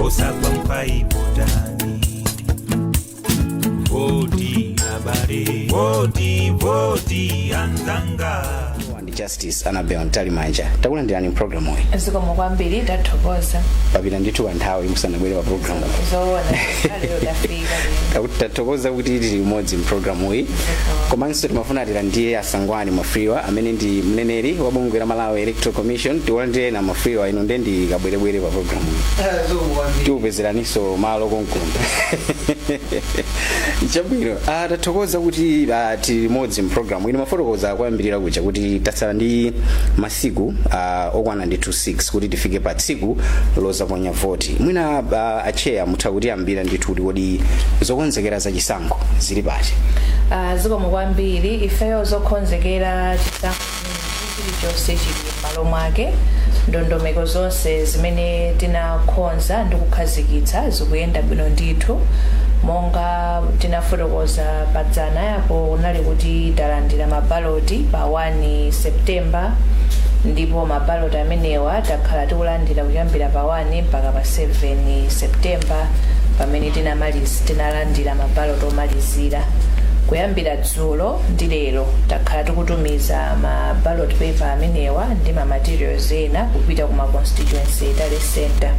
Osagwa mphwayi, votani. Voti abale, voti, voti anzanga. Ndi Justice Annabel Mtalimanja, takulandirani mpulogalamu iyi. Zikomo kwambiri, tathokoza. Papita ndithu kanthawi musanabwere pa programu. Zoona, lero tafika. Tathokoza kuti tili limodzi mpulogalamu iyi, komanso timafuna tilandire a Sangwani Mwafulirwa amene ndi mneneri wa bungwe la Malawi Electoral Commission. Tiwalandireni, Mwafulirwa. Inu nde ndi kabwerebwere pa programu iyi, tiupezeraninso malo konkuno. Chabwino, tathokoza kuti tili limodzi mpulogalamu ino. Mafotokoza kuyambirira kuja kuti tatsala ndi masiku okwana ndithu 6 kuti tifike pa tsiku lozaponya voti. Mwina acheya mutha kutiyambira ndithu kuti kodi zokonzekera zachisankho zili pati? Zikomo kwambiri. Ifeyo zokonzekera chisankho chilichonse chili m'malo mwake. Ndondomeko zonse zimene tinakonza ndi kukhazikitsa zikuyenda bwino ndithu. Monga tinafotokoza padzana yapo, kunali kuti talandira mabaloti pa 1 September, ndipo mabaloti amenewa takhala tikulandira kuyambira pa 1 mpaka pa 7 September pamene tinalandira mabaloti omalizira. Kuyambira dzulo ndi lero takhala tikutumiza ma ballot paper amenewa ndi ma materials ena kupita kuma constituency tally center,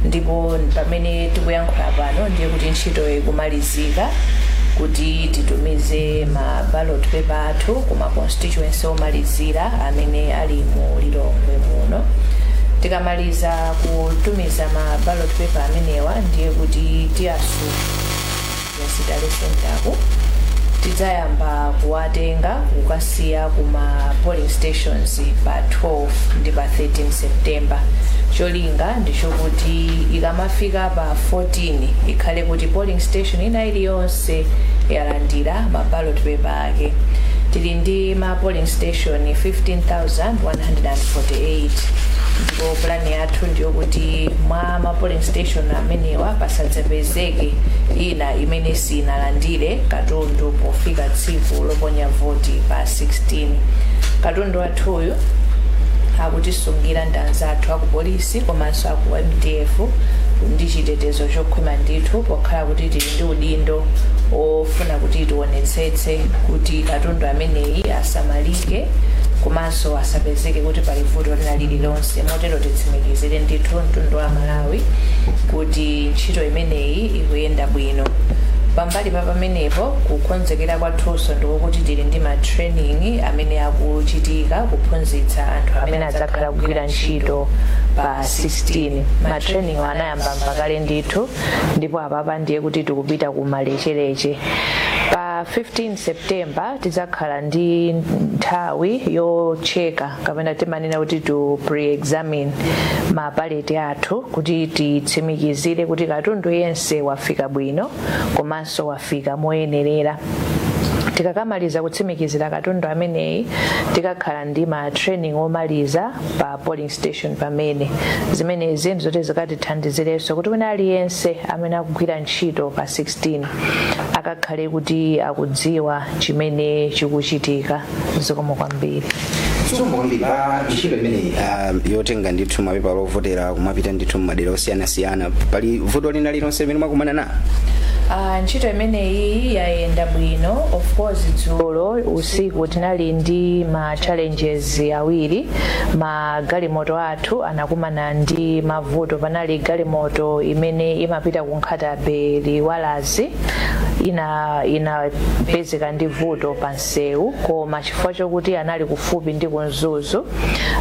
ndipo pamene tikuyankhula pano ndiye kuti ntchito ikumalizika kuti titumize ma ballot paper athu kuma constituency omalizira amene ali mu Lilongwe muno. Tikamaliza kutumiza ma ballot paper amenewa, ndiye kuti tiyasunga tally center, tidzayamba kuwatenga kukasiya kuma polling stations pa 12 ndi pa 13 September. Cholinga ndichokuti ikamafika pa 14 ikhale kuti polling station ina iliyonse yalandira ma ballot paper ake. Tili ndi ma polling station 15,148, ndipo plan yathu ndiyokuti mwa ma polling station amenewa pasadzapezeke ina imene sinalandire katundu pofika tsiku loponya voti pa 16. Katundu wathuyu akutisungira ndi anzathu aku polisi komanso aku MDF ndi chitetezo chokhwima ndithu, pokhala kuti tili ndi udindo ofuna kuti tionetsetse kuti katundu ameneyi asamalike komanso asapezeke kuti pali vuto lina lililonse. Motero titsimikizire ndithu mtundu wa Malawi kuti ntchito imeneyi ikuyenda bwino. Pambali pa pamenepo, kukonzekera kwathunso ndikokuti tili ndi ma training amene akuchitika kuphunzitsa anthu amene adzakhala kugwira ntchito pa 16. Ma training anayamba mpakale ndithu, ndipo apapa ndiye kuti tikupita ku malechereche. Pa 15 September tidzakhala ndi nthawi yocheka kapena timanena kuti to pre-examine mapaleti athu kuti titsimikizire kuti katundu yense wafika bwino komanso wafika moyenerera. Tikakamaliza kutsimikizira katundu ameneyi, tikakhala ndi ma training omaliza pa polling station pamene. Zimenezi ndizoti zikatithandizirenso kuti wina aliyense amene akugwira ntchito pa 16 akakhale kuti akudziwa chimene chikuchitika. Zikomo kwambiri. Zikomo kwambiri. Pa ntchito imeneyi yotenga ndithu mapepala ovotera kumapita ndithu mmadera osiyanasiyana, pali vuto lina lilonse limene mwakumana nalo? Ntchito imeneyi yayenda bwino. Of course, dzulo usiku tinali ndi ma challenges awiri. Magalimoto athu anakumana ndi mavuto. Panali galimoto imene imapita ku Nkhata Bay Liwalazi inapezeka ndi vuto pa msewu, koma chifukwa chokuti anali kufupi ndi ku Mzuzu,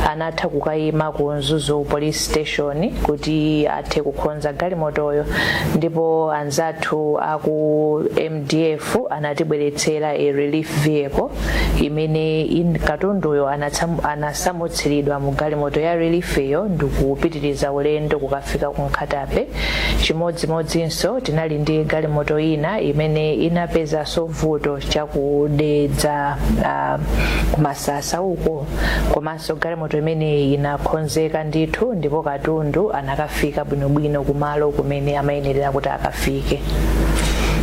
anatha kukayima ku Mzuzu Police Station kuti athe kukonza galimotoyo, ndipo anzathu aku MDF anatibweretsera a relief vehicle imene katunduyo anasamutsiridwa mu galimoto ya relief iyo ndikupitiriza ulendo kukafika ku Nkhata Bay. Chimodzimodzinso tinali ndi galimoto ina imene inapezanso vuto chakudedza, kumasasa uko, komanso galimoto imeneyi inakonzeka ndithu ndipo katundu anakafika bwinobwino kumalo kumene amayenerera kuti akafike.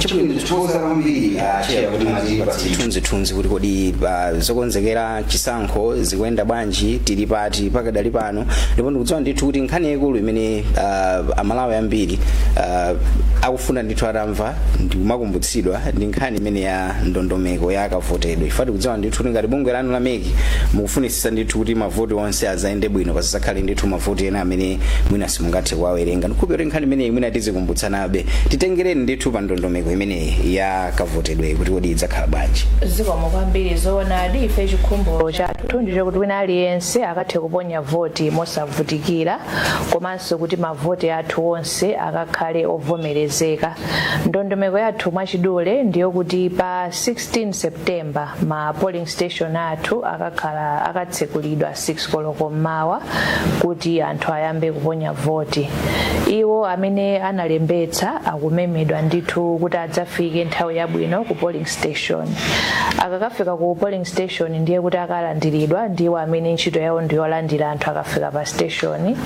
Chabwino, tithokoza kwambiri chair kuti mwatipatsa chithunzithunzi kuti kodi zokonzekera chisankho zikuyenda bwanji, tili pati pakadali pano. Ndipo ndikudziwa ndithu kuti nkhani yaikulu imene Amalawi ambiri akufuna ndithu atamva ndikumakumbutsidwa ndi nkhani imene ya ndondomeko ya kavotedwe. Ife tikudziwa ndithu kuti ngati bungwe lanu la MEC mukufunisisa ndithu kuti mavoti onse azayende bwino, pasakhale ndithu mavoti ena amene mwina simungathe kuwawerenga. Ndikhulupirira kuti nkhani imeneyi mwina tizikumbutsanabe. Titengereni ndithu pa ndondomeko imeneyi ya kavotedwe kuti kodi idzakhala bwanji? Zikomo kwambiri. Zoonadi, ife chikhumbo chathu ndicho kuti wina aliyense akathe kuponya voti mosavutikira, komanso kuti mavoti athu onse akakhale ovomerezeka. Ndondomeko yathu mwachidule ndiyo kuti pa 16 September ma polling station athu akakhala akatsekulidwa 6 koloko mmawa kuti anthu ayambe kuponya voti. Iwo amene analembetsa akumemedwa ndithu kuti adzafike nthawi yabwino ku polling station. Akakafika ku polling station, ndiye kuti akalandiridwa ndiwo amene ntchito yawo ndiyolandira anthu akafika pa station,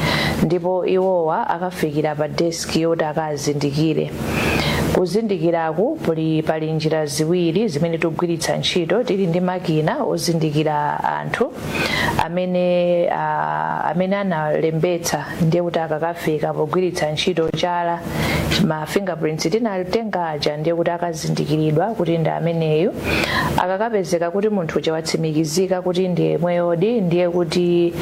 ndipo iwowa akafikira pa desk yoti akazindikire. Kuzindikiraku pali njira ziwiri zimene tikugwiritsa ntchito. Tili ndi makina ozindikira anthu amene analembetsa, ndiye kuti akakafika pogwiritsa ntchito chala, ma fingerprints tinatenga aja, ndiye kuti akazindikiridwa kuti ndi ameneyu. Akakapezeka kuti munthu uja watsimikizika kuti ndi yemweyodi, ndiye kuti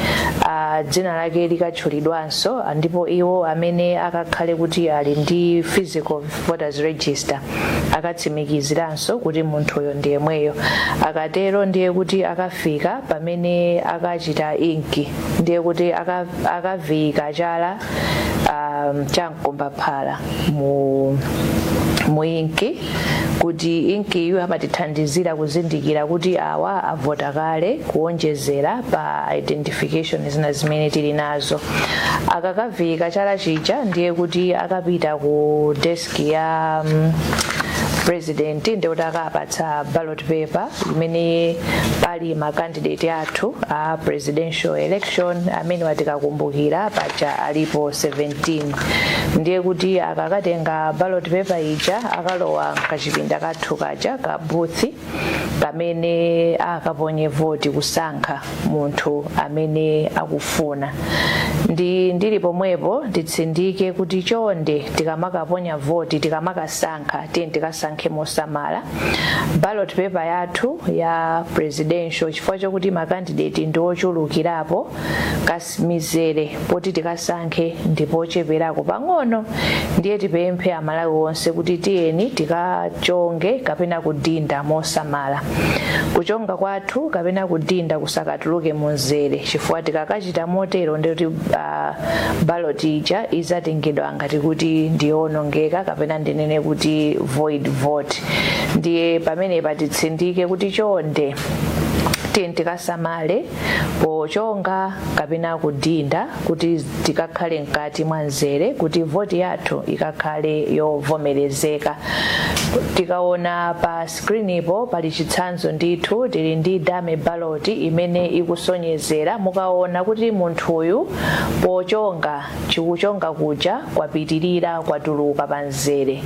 dzina lake likatchulidwanso, ndipo iwo amene akakhale kuti ali ndi physical voters register akatsimikiziranso kuti munthuyo ndi yemweyo. Akatero, ndiye kuti akafika pamene akachita inki, ndiye kuti akaviyika chala chamkombaphala mu inki, kuti inki iyo amatithandizira kuzindikira kuti awa avota kale, kuonjezera pa identification zina zimene tili nazo. Akakaviyika chala chija, ndiye kuti akapita ku desk ya president, ndiye kuti akapatsa ballot paper imene pali ma candidate athu a presidential election, amene watikakumbukira paja alipo 17. Ndiye kuti akakatenga ballot paper ija, akalowa kachipinda kathu kaja ka booth kamene akaponye voti kusankha munthu amene akufuna. Ndili pomwepo, nditsindike kuti chonde, tikamakaponya voti, tikamakasankha, tiye tikasankhe mosamala. Ballot paper yathu ya presidential, chifukwa chokuti ma candidate ndi ochulukirapo, mizere poti tikasankhe ndipocheperako pang'ono, ndiye tipemphe Amalawi onse kuti tiyeni tikachonge kapena kudinda mosamala. Kuchonga kwathu kapena kudinda kusakatuluke munzere, chifukwa tikakachita motero, ndikuti ballot ija izatengedwa ngati kuti ndiyowonongeka, kapena ndinene kuti void vote. Ndiye pamenepa titsindike kuti chonde, tiyeni tikasamale pochonga kapena kudinda kuti tikakhale mkati mwa mzere, kuti voti yathu ikakhale yovomerezeka. Tikaona pa screen-ipo pali chitsanzo ndithu, tili ndi dummy ballot imene ikusonyezera. Mukaona kuti munthuyu pochonga, chikuchonga kuja kwapitirira, kwatuluka pa mzere,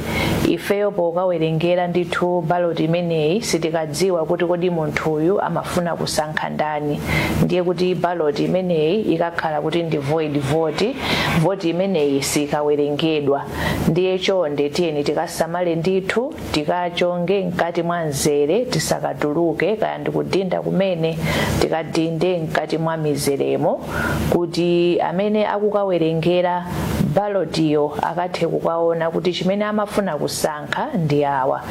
ifeyo pokawerengera ndithu ballot imeneyi sitikadziwa kuti kodi munthuyu amafuna kusankha ndani. Ndiye kuti ballot imeneyi ikakhala kuti ndi void vote, vote imeneyi sikawerengedwa. Ndiye chonde, tiyeni tikasamale ndithu, tikachonge mkati mwa mzere, tisakatuluke, kaya ndikudinda kumene, tikadinde mkati mwa mizeremo, kuti amene akukawerengera ballot-iyo akathe kukaona kuti chimene amafuna kusankha ndi awa.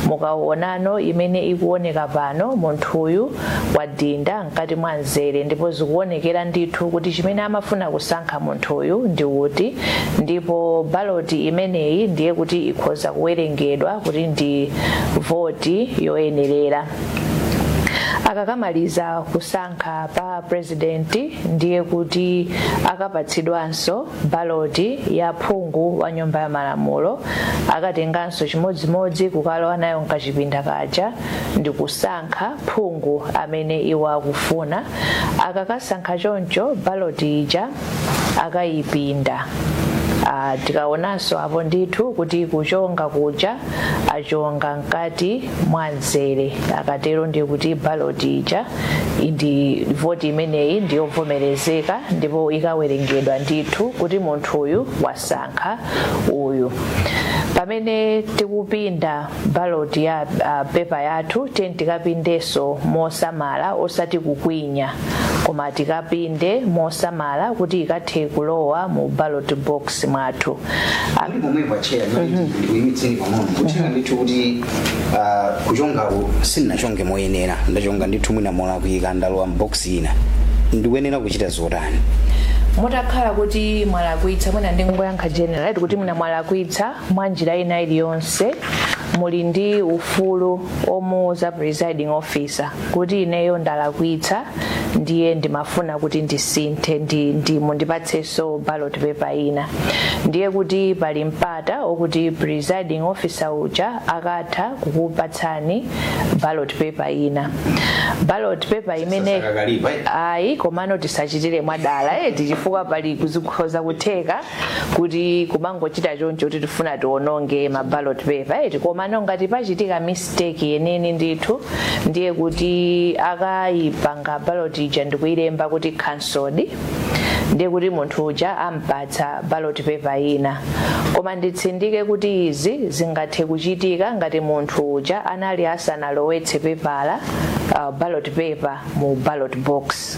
Mukaonano imene ikuoneka pano, munthuyu wadinda mkati mwa mzere, ndipo zikuonekera ndithu kuti chimene amafuna kusankha munthuyu ndi uti, ndipo ballot imeneyi ndiye kuti ikhoza kuwerengedwa kuti ndi voti yoyenerera. Akakamaliza kusankha pa president, ndiye kuti akapatsidwanso ballot ya phungu wa nyumba ya malamulo. Akatenganso chimodzimodzi kukalowa nayo mkachipinda kaja ndi kusankha phungu amene iwo akufuna. Akakasankha choncho, ballot ija akayipinda. Tikaonanso apo ndithu kuti kuchonga kuja achonga mkati mwa mzere. Akatero ndiye kuti ballot ija ndi voti imeneyi ndiyovomerezeka ndipo ikawerengedwa ndithu kuti munthu uyu wasankha uyu. Pamene tikupinda ballot ya paper yathu, tiye tikapindenso mosamala, osati kukwinya, koma tikapinde mosamala kuti ikathe kulowa mu ballot box mwathu. Ali pomwepo, acheya, ndikuyimitseni pang'ono. Kutheka ndithu kuti kuchongaku sindinachonge moyenera, ndachonga ndithu mwina molakwika, ndalowa m'box ina, ndikuyenera kuchita zotani? Mutakhala kuti mwalakwitsa, mwina ndingoyankha general kuti mwina mwalakwitsa mwa njira ina iliyonse, muli ndi ufulu omuuza presiding officer kuti ineyo ndalakwitsa, ndiye ndimafuna kuti ndisinthe, ndi mundipatsenso ballot paper ina. Ndiye kuti pali mpata okuti presiding officer uja akatha kukupatsani ballot paper ina, ballot paper imene Sasakakalipa, eh? Ayi, komano tisachitire mwadala eti, chifukwa pali kuzikhoza kutheka kuti kumangochita choncho kuti tifuna tiononge ma ballot paper eti. Komano ngati pachitika mistake yeneni ndithu, ndiye kuti akayipanga ballot ija ndikuyilemba kuti cancelled, ndiye kuti munthu uja ampatsa ballot paper ina. Koma nditsindike kuti izi zingathe kuchitika ngati munthu uja anali asanalowetse pepala, ballot paper mu ballot box.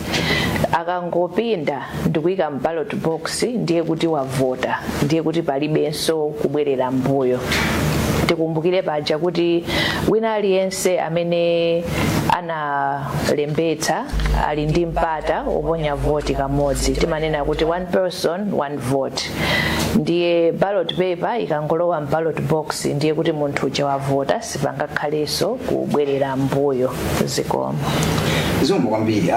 Akangopinda ndikuyika mu ballot box, ndiye kuti wavota, ndiye kuti palibenso kubwerera mbuyo. Tikumbukire paja kuti wina aliyense amene analembetsa ali ndi mpata oponya voti kamodzi. Timanena kuti one person, one vote. Ndiye ballot paper ikangolowa ballot box, ndiye kuti munthu uja wavota, sipangakhalenso kubwerera mbuyo. Zikomo. Zikomo kwambiri.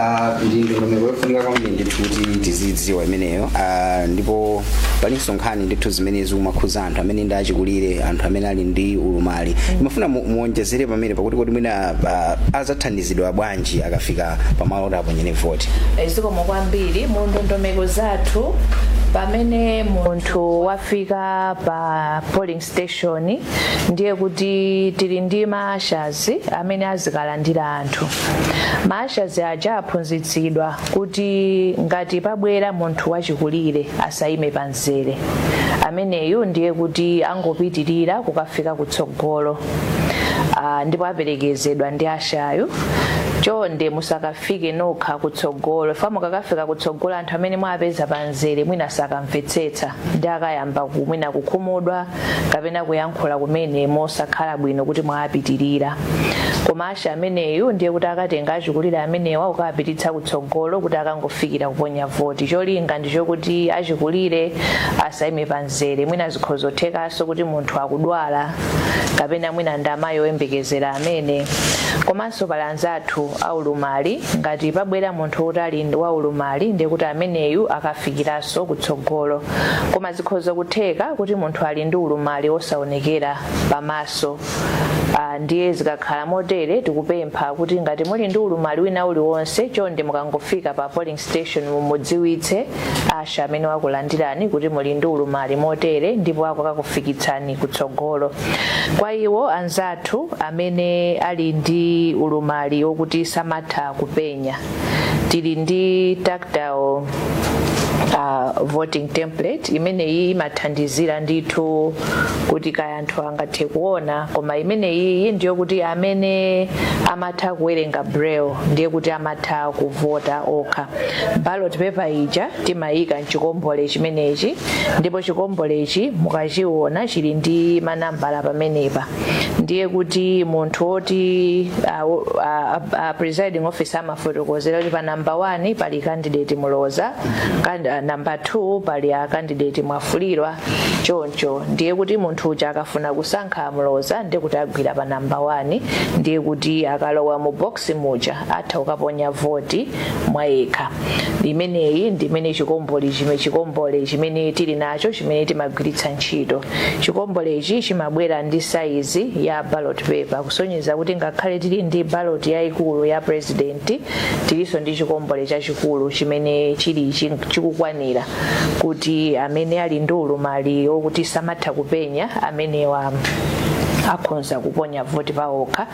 Ndi ndondomeko yofunika kwambiri ndithu kuti tizidziwa imeneyo. Ndipo palinso nkhani ndithu zimene zikumakhuza anthu amene ndi achikulire, anthu amene ali ndi ulumali. Imafuna muonjezere pamene pakuti kodi mwina azathandizidwa bwanji akafika pamalo oti aponyere voti? Zikomo kwambiri. Mu ndondomeko zathu, pamene munthu wafika pa polling station, ndiye kuti tili ndi ma ushers amene azikalandira anthu. Ma ushers aja aphunzitsidwa kuti ngati pabwera munthu wachikulire asayime pamzere ameneyu, ndiye kuti angopitirira kukafika kutsogolo, ndipo aperekezedwa ndi usher yu. Chonde musakafike nokha kutsogolo, fa mukakafika kutsogolo, anthu amene mwapeza pamzere mwina sakamvetsetsa ndi akayamba mwina kukhumudwa kapena kuyankhula kumene mosakhala bwino kuti mwapitirira. Koma usher ameneyu ndiye kuti akatenga achikulire amenewa ukapititsa kutsogolo kuti akangofikira kuponya voti. Cholinga ndi chokuti achikulire asayime pamzere. Mwina zikhoza kuthekanso kuti munthu akudwala kapena mwina ndi amayi oyembekezera amene. Komanso pali anzathu aulumali. Ngati pabwera munthu kuti ali ndi waulumali, ndiye kuti ameneyu akafikiranso kutsogolo. Koma zikhoza kutheka kuti munthu ali ndi ulumali osaonekera pamaso. Ndiye zikakhala motere, tikupempha kuti ngati muli ndi ulumali wina uliwonse, chonde mukangofika pa polling station mumudziwitse usher amene wakulandirani kuti muli ndi ulumali motere, ndipo akakufikitsani kutsogolo. Kwa iwo anzathu amene ali ndi ulumali wokuti samatha kupenya, tili ndi tactile voting template imeneyi. Imathandizira ndithu kuti kaya anthu angathe kuona, koma imeneyi ndiyo kuti amene amatha kuwerenga braille ndiye kuti amatha kuvota okha. Ballot paper ija timayika mchikombole chimenechi, ndipo chikombolechi mukachiona chili ndi manambala pamenepa. Ndiye kuti munthu woti presiding officer amafotokozera kuti pa namba 1 pali candidate Muloza, namba 2 pali a candidate Mwafulirwa, choncho. Ndiye kuti munthu uja akafuna kusankha Muloza, ndiye kuti agwira pa namba 1, ndiye kuti akalowa mu box muja atha kukaponya voti mwayekha. Imeneyi ndi imene chikombole chime chikombole chimene tili nacho chimene timagwiritsa ntchito. Chikombolechi chimabwera ndi saizi ya ballot paper, kusonyeza kuti ngakhale tili ndi ballot yayikulu ya president, tilinso ndi chikombole chachikulu chimene chili chikukwanira. okwanira kuti amene ali ndi ulumali okuti samatha kupenya, amenewa akhonza kuponya voti pawokha.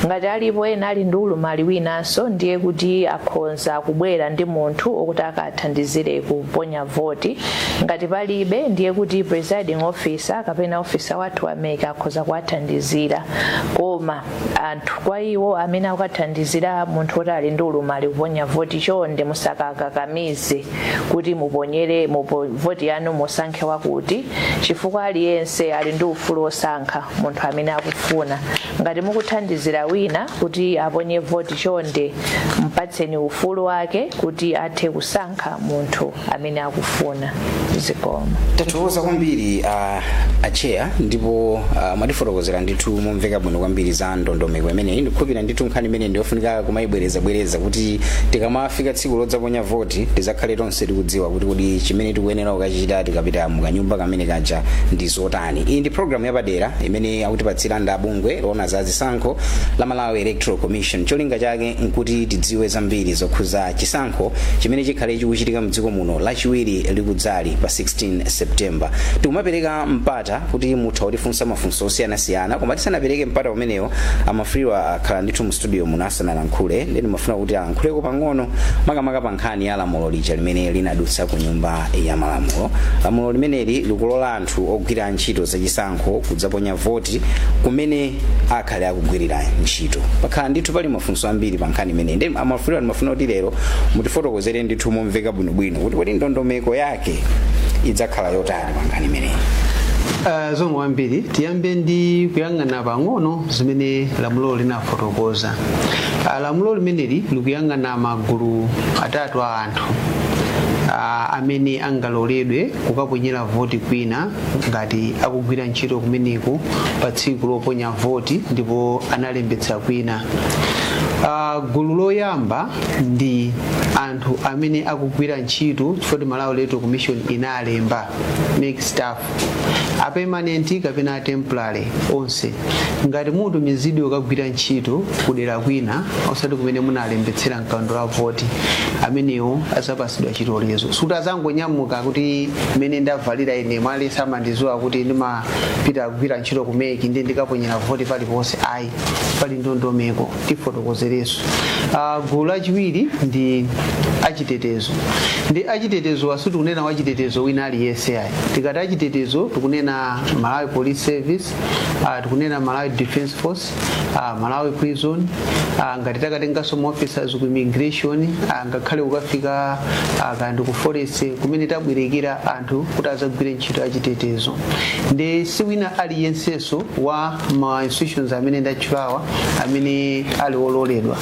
Ngati alipo ena ali ndi ulumali winanso, ndiye kuti akhonza kubwera ndi munthu okuti akathandizire kuponya voti. Ngati palibe, ndiye kuti presiding officer kapena officer wathu wa MEC akhoza kuwathandizira. Koma anthu, kwa iwo amene akukathandizira munthu oti ali ndi ulumali kuponya voti, chonde musakakakamize kuti muponyere voti yanu musankhe wakuti, chifukwa aliyense ali ndi ufulu wosankha munthu amene akufuna. Ngati mukuthandizira wina kuti aponye voti, chonde mpatseni ufulu wake kuti athe kusankha munthu amene akufuna. Zikomo. Tathokoza kwambiri a chair, ndipo mwatifotokozera ndithu momveka bwino kwambiri za ndondomeko imeneyi. Ndikukhulupirira ndithu nkhani imene ndiyofunika kumayibwerezabwereza kuti tikamafika tsiku lodzaponya voti tizakhale tonse tikudziwa kuti kodi chimene tikuyenera kukachita tikapita mukanyumba kamene kaja ndi zotani. Iyi ndi program yapadera imene akutipatsira ndi bungwe loona za zisankho la Malawi Electoral Commission. Cholinga chake nkuti tidziwe zambiri zokhuza chisankho chimene chikhale chikuchitika mdziko muno Lachiwiri likudzali pa 16 September. Tikumapereka mpata kuti mutha kutifunsa mafunso osiyanasiyana, koma tisanapereke mpata umenewo, amafriwa akhala ndithu mu studio muno asanalankhule, ndi ndimafuna kuti alankhuleko pang'ono, makamaka pa nkhani ya lamulo lija limene linadutsa ku Nyumba ya Malamulo. Lamulo limeneli likulola anthu ogwira ntchito zachisankho kudzaponya voti kumene akhale akugwirira ntchito. Pakhala ndithu pali mafunso ambiri pa nkhani imeneyi, ndi amafriwa ndimafuna kuti lero mutifotokozere ndithu momveka bwinobwino kuti kodi ndondomeko yake idzakhala yotani pa nkhani imeneyi. Zikomo kwambiri. Tiyambe ndi kuyang'ana pang'ono zimene lamulo linafotokoza. Lamulo limeneli likuyang'ana magulu atatu a anthu amene angaloledwe kukaponyera voti kwina ngati akugwira ntchito kumeneko pa tsiku loponya voti ndipo analembetsa kwina. Gulu loyamba ndi anthu amene akugwira ntchito chifukwa Malawi Electoral Commission inalemba, MEC staff, a permanent kapena a temporary onse. Ngati mutumizidwe kukagwira ntchito kudera kwina osati kumene munalembetsera mkaundula la voti, amenewo azapasidwa chilolezo. Suti azangonyamuka kuti mmene ndavalira ine, mwale samandidziwa kuti ndimapita kugwira ntchito ku MEC, ndi ndikaponyera voti paliponse, ayi. Pali ndondomeko, tifotokozereso. Gulu lachiwiri ndi achitetezo. Ndi achitetezo asu tikunena wachitetezo wina aliyense, ayi. Tikati achitetezo tikunena Malawi Police Service, tikunena Malawi Defence Force, Malawi Prison, ngati takatenganso ma officers ku immigration, ngakhale kukafika kandi ku forest kumene tabwerekera anthu kuti azagwire ntchito yachitetezo. Ndi si wina aliyensenso wa ma institutions amene ndatchulawa amene ali ololedwa.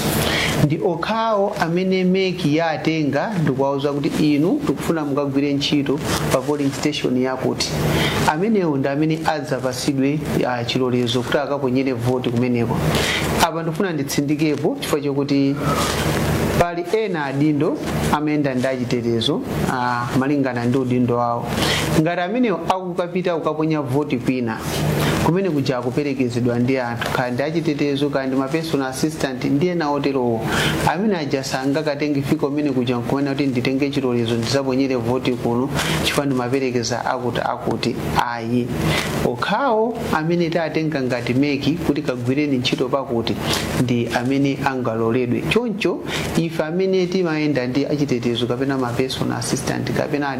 Ndi okhawo amene MEC yatenga ndikuwauza kuti inu tikufuna mukagwire ntchito pa polling station yakuti, amenewo ndi amene adzapasidwe chilolezo kuti akaponyere voti kumeneko. Apa ndifuna nditsindikepo chifukwa chokuti pali ena adindo amayenda ndi achitetezo malingana ndi udindo wawo. Ngati amenewo akukapita kukaponya voti kwina, kumene kuja akuperekezedwa ndi anthu, kaya ndi achitetezo, kaya ndi ma personal assistant ndi ena oterowo, amene aja sangakatenge fika kumene kuja nkumene kuti nditenge chilolezo ndizaponyere voti kuno chifukwa ndimaperekeza akuti akuti, ayi. Okhawo amene tatenga ngati MEC kuti kagwireni ntchito pakuti ndi amene angaloledwe. Choncho ife amene timayenda ndi achitetezo kapena ma personal assistant kapena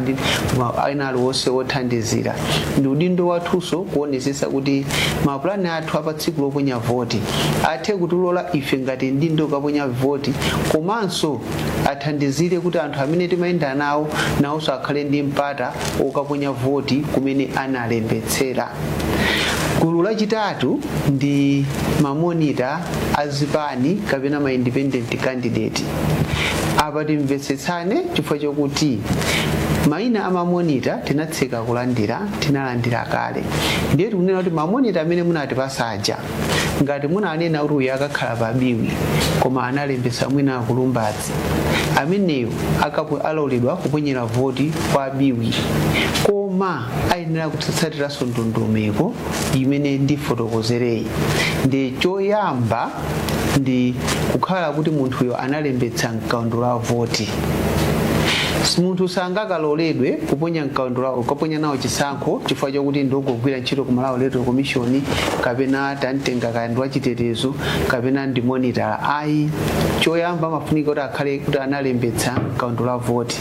ena aliwonse othandizira, ndi udindo wathunso kuonesesa kuti mapulani athu apa tsiku loponya voti athe kutilola ife ngati ndindo kaponya voti, komanso athandizire kuti anthu amene timayenda nawo nawonso akhale ndi mpata okaponya voti kumene analembetsera. Gulu lachitatu ndi ma monitor azipani kapena ma independent candidate. Apa timvetsetsane chifukwa chokuti mayina a ma monitor tinatseka kulandira, tinalandira kale. Ndiye tikunena kuti ma monitor amene munatipasa aja, ngati munanena kuti uyu akakhala pa Biwi koma analembetsa mwina ku Lumbadzi, ameneyo aloledwa kuponyera voti kwa Biwi, koma ayenera kutsatiranso ndondomeko imene ndifotokozereyi. Ndi choyamba ndi kukhala kuti munthuyo analembetsa mkaundula wa voti. Munthu sangakaloledwe kuponya mkaundula, kuponya nawo chisankho chifukwa chokuti ndogogwira ntchito ku Malawi Electoral Commission, kapena tamtenga kaya ndi wachitetezo, kapena ndi monitor, ayi. Choyamba amafunika kuti akhale kuti analembetsa mkaundula voti.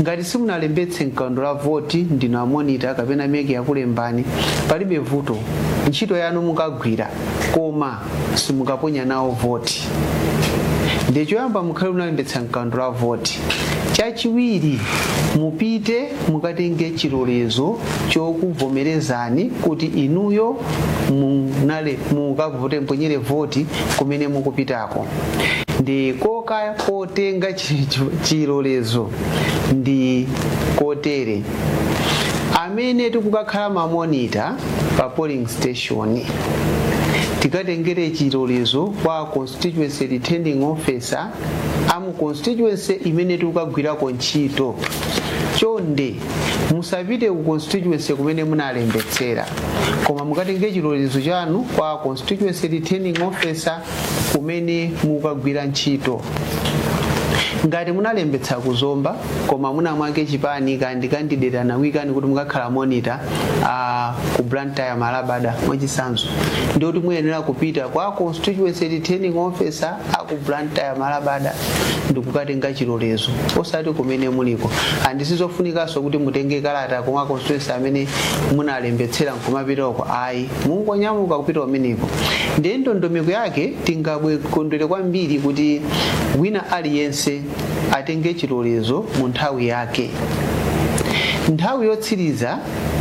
Ngati simunalembetse mkaundula voti, ndinu a monitor kapena MEC yakulembani, palibe vuto, ntchito yanu mukagwira, koma simukaponya nawo voti. Ndiye choyamba mukhale munalembetsa mkaundula voti. Chachiwiri, mupite mukatenge chilolezo chokuvomerezani kuti inuyo munale mukavote, mponyere voti kumene mukupitako. Ndi koka kotenga chilolezo ndi kotere: amene tikukakhala ma monitor pa polling station, tikatengere chilolezo kwa constituency returning officer amu constituency imene tikukagwirako ntchito. Chonde musapite ku constituency kumene munalembetsera, koma mukatenge chilolezo chanu kwa constituency returning officer kumene mukagwira ntchito. Ngati munalembetsa kuzomba, koma muna mwake chipani kandi candidate anawikani kuti mukakhala monitor ku Blantyre Malabada mwachitsanzo, ndikuti muyenera kupita kwa constituency returning officer aku Blantyre Malabada ndikukatenga chilolezo, osati kumene muliko. Andisizofunikanso kuti mutenge kalata komwe constituency amene munalembetsera nkumapitako, ayi, mungonyamuka kupita kumeneko. Ndiye ndondomeko yake, tingakondwere kwambiri kuti wina aliyense atenge chilolezo mu nthawi yake. Nthawi yotsiriza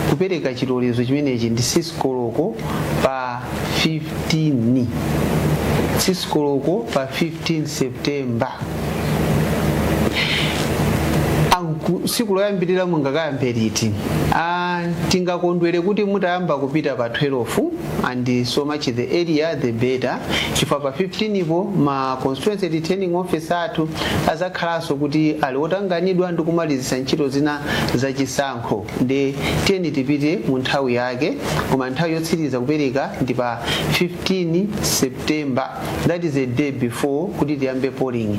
kupereka chilolezo chimenechi ndi 6 koloko pa 15, 6 koloko pa 15 September. Tsiku loyambirira mungakayambe liti? Tingakondwere kuti mutayamba kupita pa 12, and so much the earlier the better, chifukwa pa 15 ipo ma constituency returning officer athu azakhalanso kuti ali otanganidwa ndi kumalizisa ntchito zina zachisankho. Ndi tiyeni tipite mu nthawi yake, koma nthawi yotsiriza kupereka ndi pa 15 September, that is a day before kuti tiyambe polling.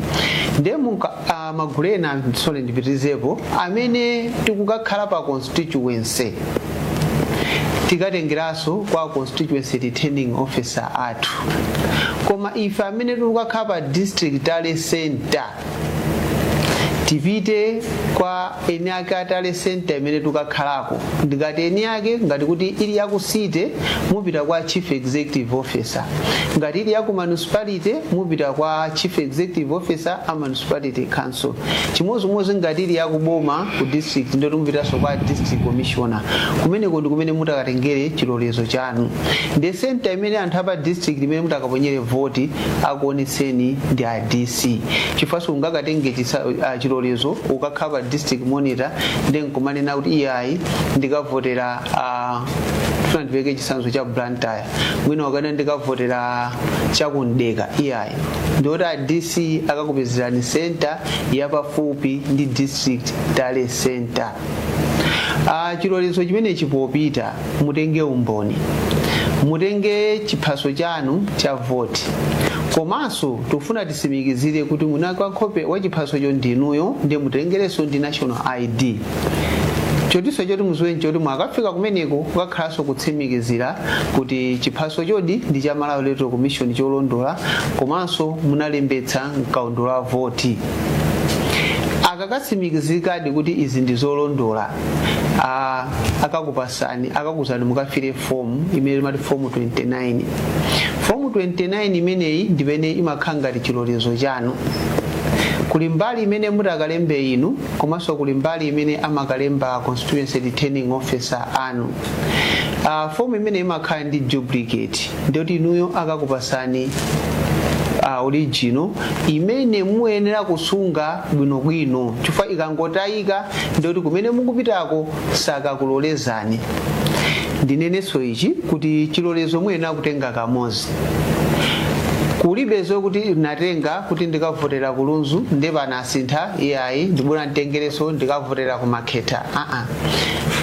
Ndiye munka magulu ena, sorry, ndipitirizepo, amene tikukakhala pa constituency, tikatengeranso kwa constituency returning officer athu. Koma ife amene tikukakhala pa district tally center, tipite kwa eni ake a tally center imene tikakhalako. Ndikati eni ake, ngati kuti ili yaku city, mupita kwa chief executive officer. Ngati ili yaku municipality, mupita kwa chief executive officer a municipality council. Chimodzimodzi ngati ili yakuboma ku district, ndoti mupitanso kwa district commissioner. Kumeneko ndi kumene mutakatengere chilolezo chanu. Ndi center imene anthu apa district imene mutakaponyere voti akuonetseni ndi a DC, chifukwa ungakatenge chilolezo ukakhala pa district monitor ndi nkumanena kuti iyayi, ndikavotera, tifuna ndipereke chitsanzo cha Blantyre, mwina wakana ndikavotera chakundeka, iyayi. Ndikuti a DC akakupezerani center yapafupi ndi district tally center. Chilolezo chimene chipopita, mutenge umboni, mutenge chiphaso chanu cha voti, komanso tikufuna tisimikizire kuti munaka nkhope wa chiphasocho ndinuyo, ndiye mutengerenso ndi national ID. Chotinso choti muziwe nchoti mwakafika kumeneko kukakhalanso kutsimikizira kuti chiphaso chodi ndi cha Malawi Electoral Commission cholondola, komanso munalembetsa mkaundula wa voti. Akakatsimikizikadi kuti izi ndi zolondola, akakupasani, akakuzani mukafire fomu imene imati fomu 29. Fomu 29 imeneyi ndimene imakhala ngati chilolezo chanu. Kuli mbali imene mutakalembe inu, komanso kuli mbali imene amakalemba constituency returning officer anu. Fomu imene imakhala ndi duplicate, ndiyoti inuyo akakupasani original imene muyenera kusunga bwinobwino, chifukwa ikangotayika ndiyoti kumene mukupitako sakakulolezani. Ndinenenso ichi kuti chilolezo muyenera kutenga kamodzi. Kulibe zokuti natenga kuti ndikavotera ku Lunzu, ndiye panasintha, iyayi, ndibona nditengereso ndikavotera ku Makhetha, aa.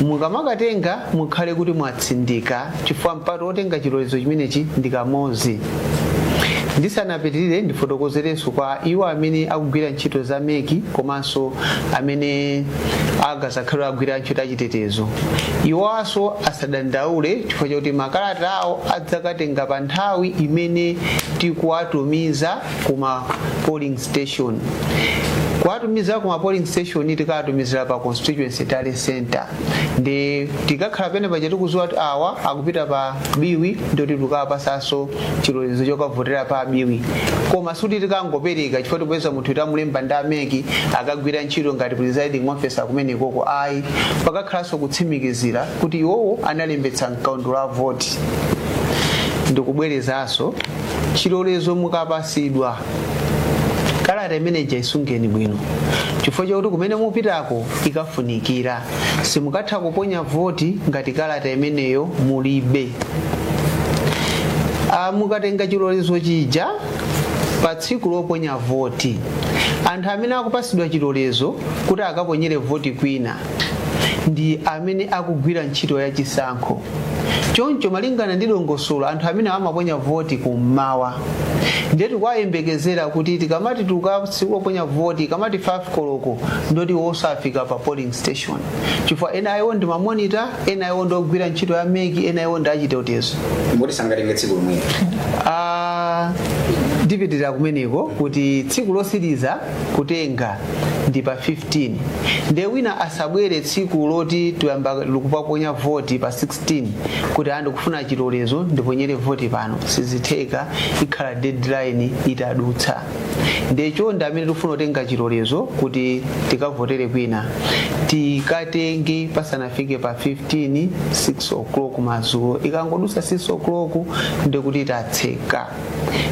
Mukamakatenga mukhale kuti mwatsindika, chifukwa mpato wotenga chilolezo chimenechi ndi kamodzi. Ndisanapitirire, ndifotokozerenso kwa iwo amene akugwira ntchito za MEC komanso amene angazakhale agwira ntchito achitetezo. Iwanso asadandaule, chifukwa chakuti makalata awo adzakatenga pa nthawi imene tikuwatumiza kuma polling station. Kuwatumiza kuma polling station, tikawatumizira pa constituency tally center, ndi tikakhala pene paja tikuziwa kuti awa akupita pa Biwi, ndoti tikawapasanso chilolezo chokavotera pa Biwi. Koma suti tikangopereka chifukwa tipeza munthu tamulemba ndi a MEC akagwira ntchito ngati presiding officer kumenekoko, ayi. Pakakhalanso kutsimikizira kuti iwowo analembetsa mkaundula wa voti. Ndikubwerezanso, chilolezo mukapasidwa, kalata imeneja isungeni bwino, chifukwa chakuti kumene mupitako ikafunikira. Simukatha kuponya voti ngati kalata imeneyo mulibe. Mukatenga chilolezo chija pa tsiku loponya voti, anthu amene akupasidwa chilolezo kuti akaponyere voti kwina ndi amene akugwira ntchito ya chisankho. Choncho malingana ndi dongosolo, anthu amene amaponya voti kummawa, ndiye tikuwayembekezera kuti tikamati tsiku loponya voti kamati 5 koloko, ndoti wosafika pa polling station, chifukwa ena iwo ndi ma monitor, ena iwo ndi ogwira ntchito ya MEC, ena iwo ndi achitetezo. Moti sangatenge tsiku lomwelo? Ndipitirira kumeneko kuti tsiku losiriza kutenga ndi pa 15. Ndiye wina asabwere tsiku loti tuyamba likupaponya voti pa 16 kuti andikufuna chilolezo ndiponyere voti pano. Sizitheka, ikhala deadline itadutsa. Ndiye chonde, amene tikufuna kutenga chilolezo kuti tikavotere kwina, tikatenge pasanafike pa 15, 6 o'clock madzulo. Ikangodutsa 6 o'clock, ndikuti tatseka.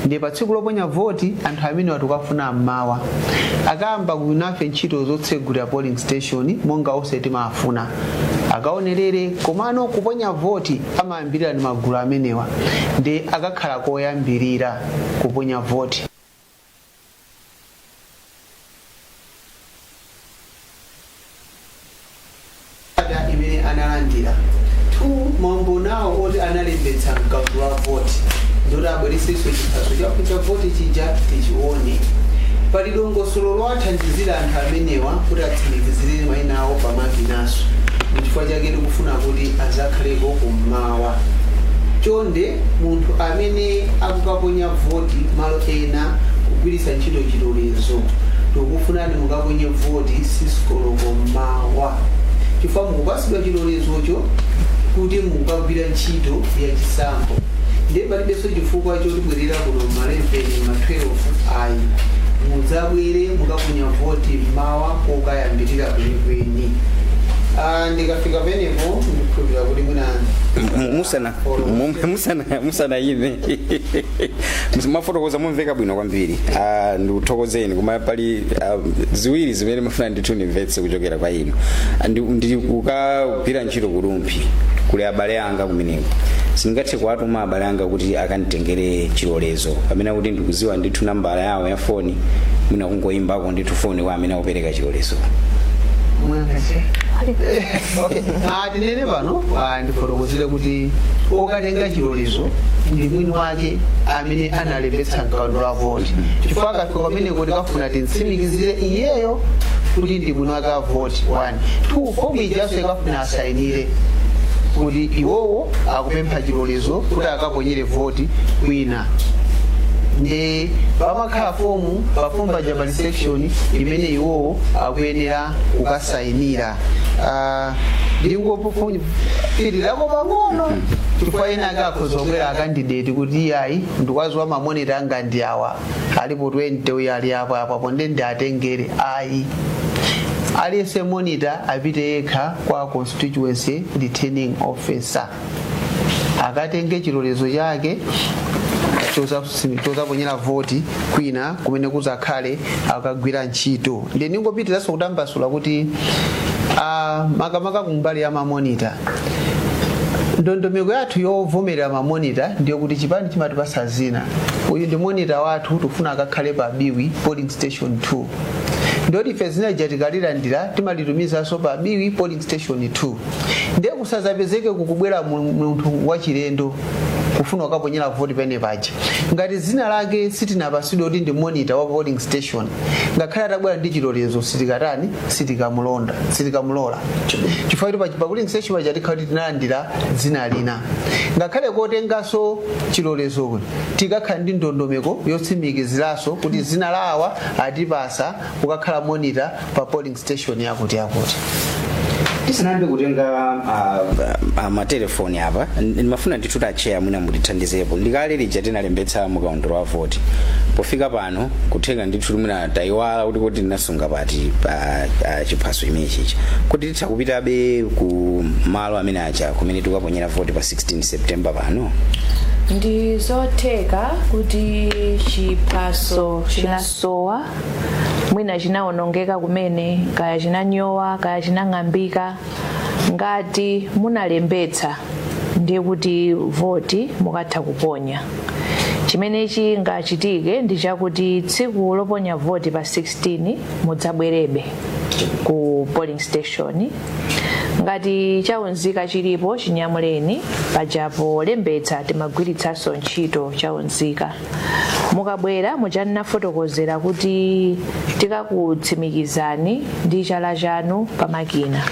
Ndiye pa tsiku loponya voti, anthu amene watikafuna mmawa akayamba kunafe ntchito zotsegulira polling station monga onse timafuna akaonerere. Komano kuponya voti amayambirira ndi magulu amenewa, ndi akakhala koyambirira kuponya voti. Kalata imene analandira, 2 maumboni awo oti analembetsa mkaundula wa voti, ndoti abweresenso chiphaso chawo cha voti chija tichione. Pali dongosolo lowathandizira anthu amenewa kuti atsimikizire mayina awo pamakinaso. Nchifukwa chake tikufuna kuti azakhaleko kummawa. Chonde, munthu amene akukaponya voti malo ena kugwiritsa ntchito chilolezo, tikufunani mukaponye voti 6 koloko mmawa, chifukwa mukupasidwa chilolezocho kuti mukukagwira ntchito ya chisankho. Ndiye palibenso chifukwa chotibwerera kuno ma 11, ma 12, ayi. Mudzabwere mukaponya voti mmawa kokayambirira kwenikweni. Ndikafika penepo, ndikukhulupirira kuti mwina Musana ime, mafotokoza mumveka bwino kwambiri. Ndikuthokozeni, koma pali ziwiri zimene mafuna ndithu ndimvetse kuchokera kwa inu. Ndi kukagwira ntchito ku Rumphi, kuli abale anga kumeneko. Sindingathe kuwatuma abale anga kuti akanditengere chilolezo pamene akuti ndikuziwa ndithu nambala yawo ya foni, mwina kungoyimbako ndithu foni kwa amene akupereka chilolezo. Okay. Tinene pano, ndifotokozere kuti okatenga chilolezo ndi mwini wake amene analembetsa mkaundula wa voti, chifukwa akafika pameneko tikafuna titsimikizire iyeyo kuti ndi mwini wake wa voti, 1. 2, fomu ijaso ikafuna asayinire kuti iwowo akupempha chilolezo kuti akaponyere voti kwina. Ndi pamakhala fomu, pa fomu paja pali section imene iwowo akuyenera kukasayinira. Ndingopitirako pang'ono, chifukwa ena ake akhoza kubwera a candidate kuti iyayi, ndikwaziwa ma monitor anga ndi awa, alipo 20, uyu ali apo apo apo, ndi ndiatengere. Ayi, aliyense monitor apite yekha kwa constituency returning officer, akatenge chilolezo chake chozaponyera voti kwina kumene kuzakhale akagwira ntchito. Ndi ningopitiranso kutambasula kuti makamaka kumbali ya ma monitor, ndondomeko yathu yovomerera ma monitor ndiyo kuti chipani chimatipasa zina: uyu ndi monitor wathu, tifuna akakhale pa Biwi polling station 2. Ndoti ife zina lija tikalilandira, timalitumizanso pa Biwi polling station 2. Ndiye kusazapezeke kukubwera munthu wachilendo kufuna kukaponyera voti pene paja, ngati zina lake sitinapasidwe kuti ndi monitor wa polling station. Ngakhale atabwera ndi chilolezo, sitikatani, sitikamulonda, sitikamulola, chifukwa kuti pa polling station paja tikhala kuti tinalandira dzina lina. Ngakhale kotenganso chilolezo, tikakhala ndi ndondomeko yotsimikiziranso kuti zina lawa atipasa kukakhala monitor pa polling station yakuti yakuti. Tisanayambe kutenga matelefoni apa, ndimafuna ndithu a chair mwina mutithandizepo. Ndikale lija tinalembetsa mukaundula wa voti. Pofika pano kutheka ndithu mwina tayiwala kuti tinasunga pati pa chiphaso chimene chicha, kuti titha kupitabe ku malo amene aja kumene tikaponyera voti pa 16 September pano? Ndi zotheka kuti chiphaso chinasowa, mwina chinawonongeka kumene, kaya chinanyowa, kaya chinang'ambika. Ngati munalembetsa, ndiye kuti voti mukatha kuponya. Chimene chingachitike ndi chakuti tsiku loponya voti pa 16 mudzabwerebe ku polling station. Ngati chaunzika chilipo, chinyamuleni. Pajapo lembetsa timagwiritsanso ntchito chaunzika. Mukabwera muchannafotokozera kuti tikakutsimikizani ndi chala chanu pamakina.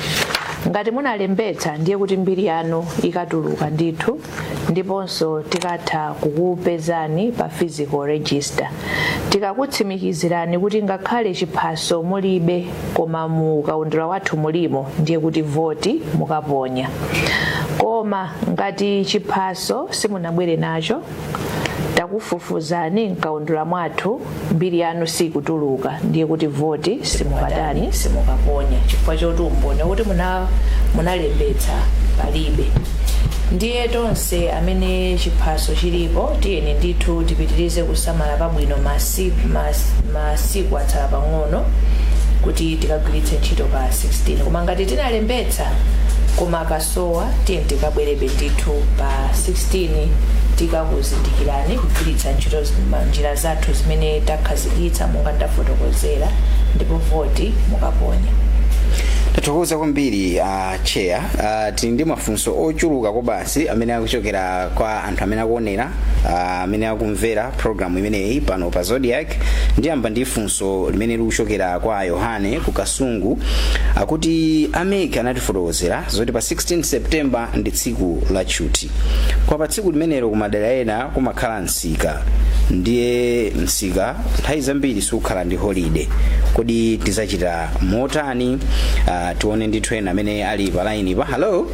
Ngati munalembetsa, ndiye kuti mbiri yanu ikatuluka ndithu, ndiponso tikatha kukupezani pa physical register. Tikakutsimikizirani kuti ngakhale chiphaso mulibe, koma mu kaundula wathu mulimo, ndiye kuti voti mukaponya. Koma ngati chiphaso simunabwere nacho, takufufuzani mkaundula mwathu, mbiri yanu sikutuluka, ndiye kuti voti simukatani, simukaponya, chifukwa choti umboni kuti munalembetsa palibe. Ndiye tonse amene chiphaso chilipo, tiyeni ndithu tipitirize kusamala pabwino. Masiku atsala pang'ono kuti tikagwiritse ntchito pa 16. Koma ngati tinalembetsa koma akasowa, tiyeni tikabwerebe ndithu pa 16. Tikakuzindikirani kugwiritsa ntchito njira zathu zimene takhazikitsa monga ndafotokozera, ndipo voti mukaponya. Tathokoza kwambiri, chair. Tili ndi mafunso ochuluka kobasi amene akuchokera kwa anthu amene akuonera, amene akumvera program imeneyi pano pa Zodiak. Ndiyamba ndi funso limene likuchokera kwa Yohane ku Kasungu. Akuti a MEC anatifotokozera zoti pa 16 September ndi tsiku la tchuti. Kwa pa tsiku limenelo kumadera ena kumakhala msika, ndiye msika nthawi zambiri sukhala ndi holiday. Kodi tizachita motani? Tione ndithu ena amene ali pa line pa. Hello,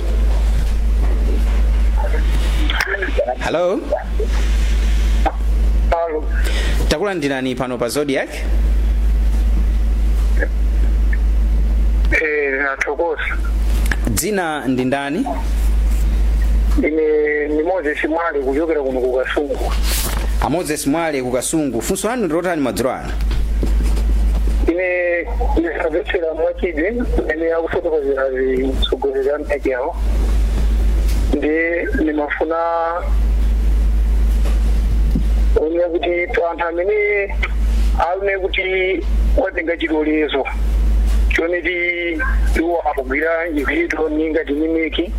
hello. Alo. Takulandirani pano pa Zodiak. Nathokoza. Dzina ndi ndani? Ine ni Moses Mwale kuchokera kuno ku Kasungu. A Moses Mwale ku Kasungu, funso lanu ndilotani madzulo ano? Ine ndisamvetsera mwachidwi imene akufotokozera zitsogoleri a MEC yawo, ndi ndimafuna one kuti anthu amene aone kuti watenga chilolezo choneti iwo akugwira ntchito ningati ni MEC,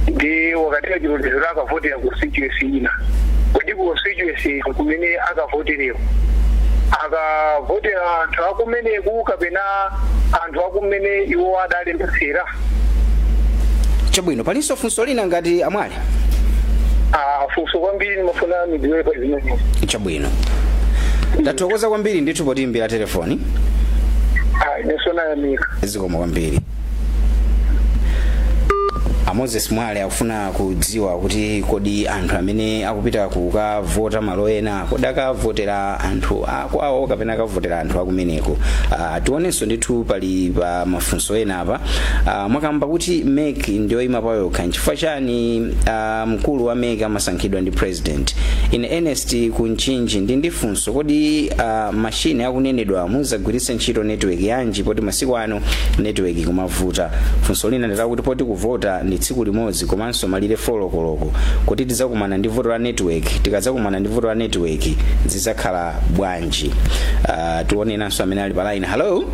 ndi wakatenga chilolezo akavotera ku constituency ina, kodi ku constituency kumene akavotereko akavotera anthu akumeneku kapena anthu akumene iwo adalembetsera? Chabwino, palinso funso lina ngati amwale? Ah, funso kwambiri ndimafuna nidziwe pa zimenezi. Chabwino, tathokoza kwambiri ndithu potiyimbira telefoni. Ah, inenso nayamika. Zikomo kwambiri. A Moses Mwale akufuna kudziwa kuti kodi anthu amene akupita kukavota malo ena, kodi akavotera anthu akwawo kapena akavotera anthu akumeneko? Tionenso ndithu pali pa mafunso ena apa. Mwakamba kuti MEC ndiyoyima payokha, nchifukwa chani mkulu wa MEC amasankhidwa ndi president? Ine Ernest Kunchinji ndi funso. Kodi mashini akunenedwa muzagwiritse ntchito network yanji, poti masiku ano network kumavuta? Funso lina ndilakuti poti kuvota ndi ndi tsiku limodzi komanso malire 4 koloko, kuti tidzakumana ndi vuto la network. Tikadzakumana ndi vuto la network zidzakhala bwanji? Tionenanso amene ali pa line. Hello.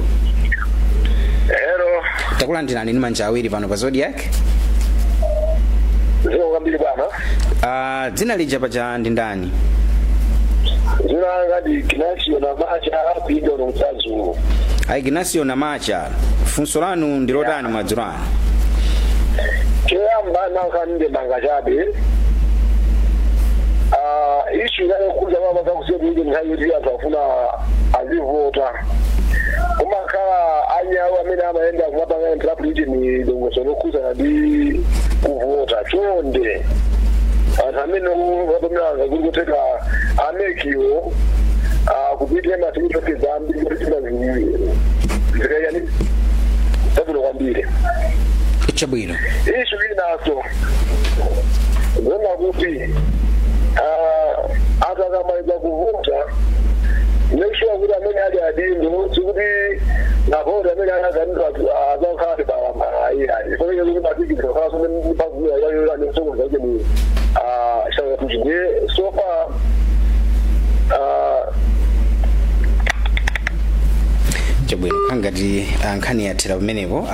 Hello. Takulandirani ndi manja awiri pano pa Zodiak. Zikomo kwambiri, bwana. Dzina lija paja ndi ndani? Dzina langa ndi Ignacio Namacha, kuinga uno Msazulu. A Ignacio Namacha, funso lanu ndi lotani madzulo ano? Choyamba nankhaninde manga chabe. Issue inayokuza baba zakusiya ije nthawi yoti anthu afuna azivota, kumakhala anyawo amene amayenda kumapanga interrupt ije ni dongosolo lokhuzana ndi kuvota. Chonde, anthu amene vapamilanga kuli kutheka a MEC wo kupitira masiku zambiri kuti zikayani zabwino kwambiri. Chabwino. Issue inaso zona kuti anthu akamaliza kuvota, make sure kuti amene ali adindo, sikuti navota amene ali azanindo azakhala ti balambala, ayi, fanike kuti matikiti akhala somwe ni shangatuchi ndiye so far. Chabwino, khangati nkhani yathera pamenepo.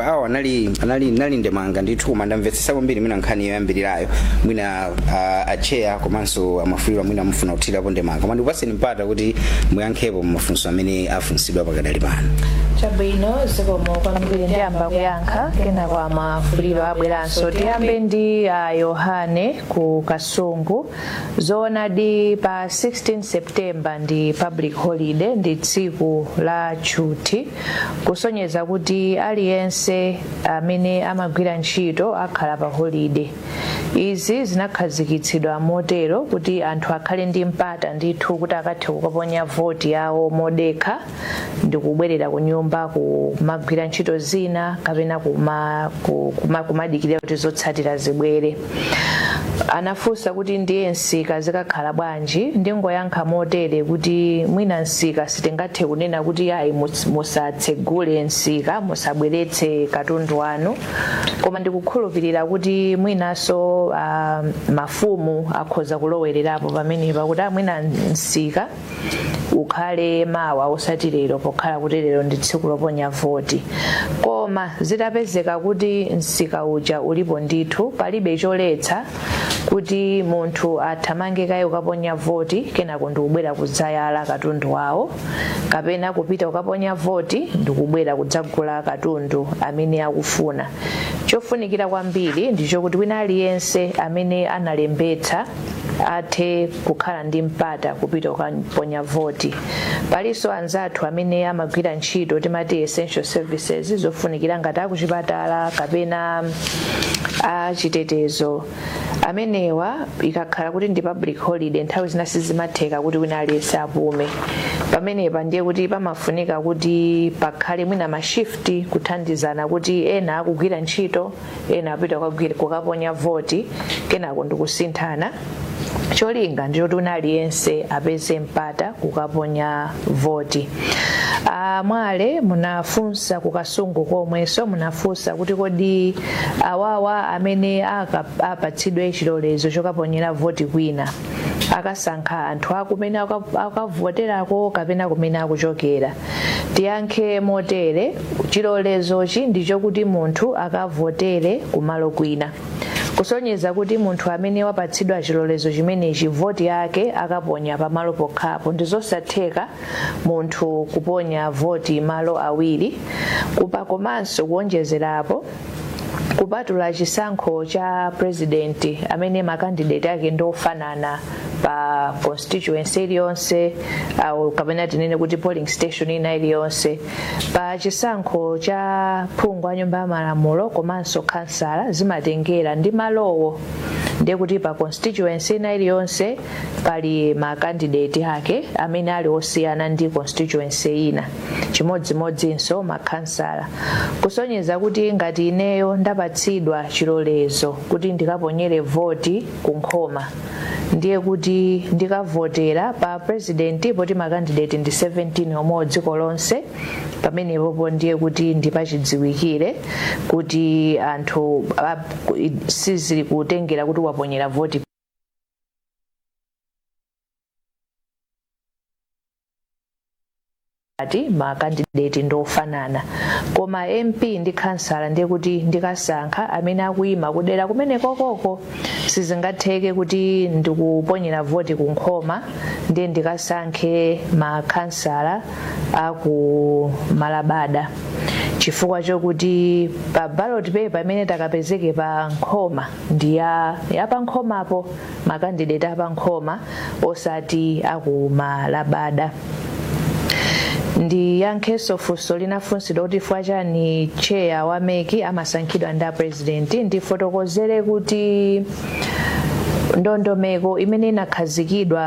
Awo anali ndemanga ndithu, koma ndamvetsetsa kwambiri mwina nkhani yoyambirirayo. Mwina acheya komanso amafuliro, mwina mufuna kuthirapo ndemanga, koma ndikupaseni mpata kuti muyankhepo mafunso amene afunsidwa pakadali pano. Chabwino, zikomo kwambiri. Ndiyamba kuyankha, kenako amafuliro abweranso. Tiyambe ndi Yohane ku Kasungu. Zoonadi, pa 16 September ndi public holiday, ndi tsiku la tchuthi, kusonyeza kuti aliyense amene amagwira ntchito akhala pa holiday. Izi zinakhazikitsidwa motero kuti anthu akhale ndi mpata ndithu kuti akathe kukaponya voti yawo modekha ndi kubwerera ku nyumba kumagwira ntchito zina kapena kumadikirira kuti zotsatira zibwere. Anafunsa kuti ndiye msika zikakhala bwanji? Ndingoyankha motere kuti mwina msika sitingathe kunena kuti ayi, musatsegule msika, musabweretse katundu wanu, koma ndikukhulupirira kuti mwinanso mafumu akhoza kulowererapo pamenepa kuti amwina msika ukhale mawa osati lero, pokhala kuti lero ndi tsiku loponya voti. Koma zitapezeka kuti msika uja ulipo ndithu, palibe choletsa kuti munthu athamange kaye kukaponya voti, kenako ndikubwera kudzayala katundu wawo, kapena kupita kukaponya voti ndikubwera kudzagula katundu amene akufuna. Chofunikira kwambiri ndichokuti wina aliyense amene analembetsa athe kukhala ndi mpata kupita kukaponya voti. Palinso anzathu amene amagwira ntchito timati essential services, zofunikira ngati akuchipatala kapena achitetezo. Amenewa ikakhala kuti ndi public holiday, nthawi zina sizimatheka kuti wina aliyense apume. Pamenepa ndiye kuti pamafunika kuti pakhale mwina ma shift, kuthandizana kuti ena akugwira ntchito, ena apita kukaponya voti, kenako ndikusinthana. Cholinga ndichoti wina aliyense apeze mpata kukaponya voti. Mwale munafunsa kukasungu komwenso, munafunsa kuti kodi awawa amene apatsidwe chilolezo chokaponyera voti kwina akasankha anthu akumene akavoterako kapena kumene akuchokera? Tiyankhe motere: chilolezochi ndichokuti munthu akavotere kumalo kwina, kusonyeza kuti munthu amene wapatsidwa chilolezo chimenechi voti yake akaponya pamalo pokhapo. Ndizosatheka munthu kuponya voti malo awiri. Kupa komanso kuonjezerapo, kupatula chisankho cha president amene ma candidate ake ndofanana pa constituency iliyonse au kapena tinene kuti polling station ina iliyonse, pa chisankho cha phungu wa nyumba ya malamulo komanso kansala zimatengera ndi malowo. Ndiye kuti pa constituency ina iliyonse pali ma candidate ake amene ali osiyana ndi constituency ina, chimodzimodzinso makhansala, kusonyeza kuti ngati ineyo ndapatsidwa chilolezo kuti ndikaponyere voti ku Nkhoma, Ndiye kuti ndikavotera pa president, poti makandidate ndi 17 omwe dziko lonse, pamenepopo ndiye kuti ndipachidziwikire kuti anthu sizili kutengera kuti waponyera voti ati makandidate ndofanana. Koma MP ndi kansala, ndiye kuti ndikasankha amene akuyima kudera kumene kokoko. Sizingatheke kuti ndikuponyera voti kunkhoma ndiye ndikasankhe makhansala aku Malabada, chifukwa chokuti pa ballot paper imene takapezeke pa Nkhoma ndi ya pa Nkhomapo, makandidate apa Nkhoma, osati aku Malabada. Ndiyankhenso funso linafunsidwa kuti chifukwa chani chair wa MEC amasankhidwa ndi a president. Ndifotokozere kuti ndondomeko imene inakhazikidwa